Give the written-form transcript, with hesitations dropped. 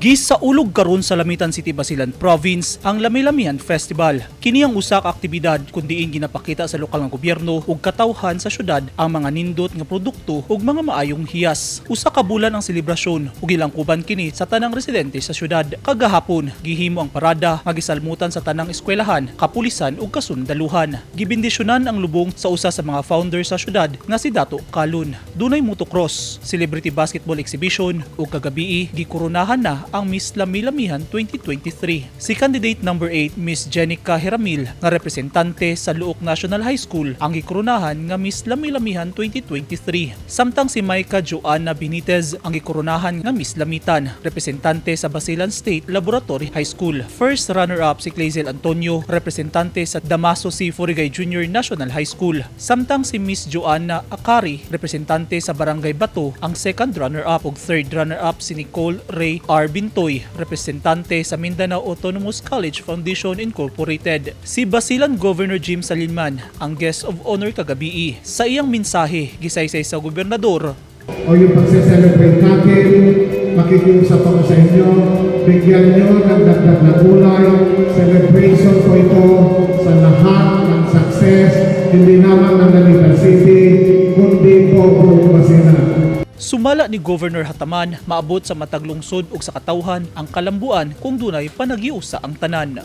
Gisaulog karon sa Lamitan City, Basilan Province ang Lami-Lamihan Festival. Kini ang usa ka aktibidad kun diin ginapakita sa lokal nga gobyerno ug katawhan sa syudad ang mga nindot nga produkto ug mga maayong hiyas. Usa ka bulan ang selebrasyon ug gilangkuban kini sa tanang residente sa syudad. Kagahapon, gihimo ang parada nga gisalmutan sa tanang eskwelahan, kapulisan ug kasundaluhan. Gibendisyonan ang lubong sa usa sa mga founder sa syudad nga si Dato Kalun. Dunay motocross, celebrity basketball exhibition ug kagabii gikoronahan na ang Miss Lami-Lamihan 2023. Si candidate number 8, Miss Jenica Heramil, nga representante sa Looc National High School, ang gikoronahan nga Miss Lami-Lamihan 2023. Samtang si Maika Joanna Benitez ang gikoronahan nga Miss Lamitan, representante sa Basilan State Laboratory High School. First runner-up si Clazel Antonio, representante sa Damaso C. Furigay Jr. National High School. Samtang si Miss Joanna Akari, representante sa Barangay Bato, ang second runner-up, ug third runner-up si Nicole Ray R. Bintoy, representante sa Mindanao Autonomous College Foundation Incorporated. Si Basilan Governor Jim Salinman ang guest of honor kagabii. Sa iyang mensahe, gisaysay sa gobernador o yung pagse-celebrate natin, makikiusap ako sa inyo, bigyan nyo ng dagdag na kulay. Celebration po ito sa lahat ng success, hindi lamang ng Lamitan City, kundi po buong Basilan. Sumala ni Governor Hataman, maabot sa matag lungsod ug sa katawhan ang kalambuan kung dunay panagiusa ang tanan.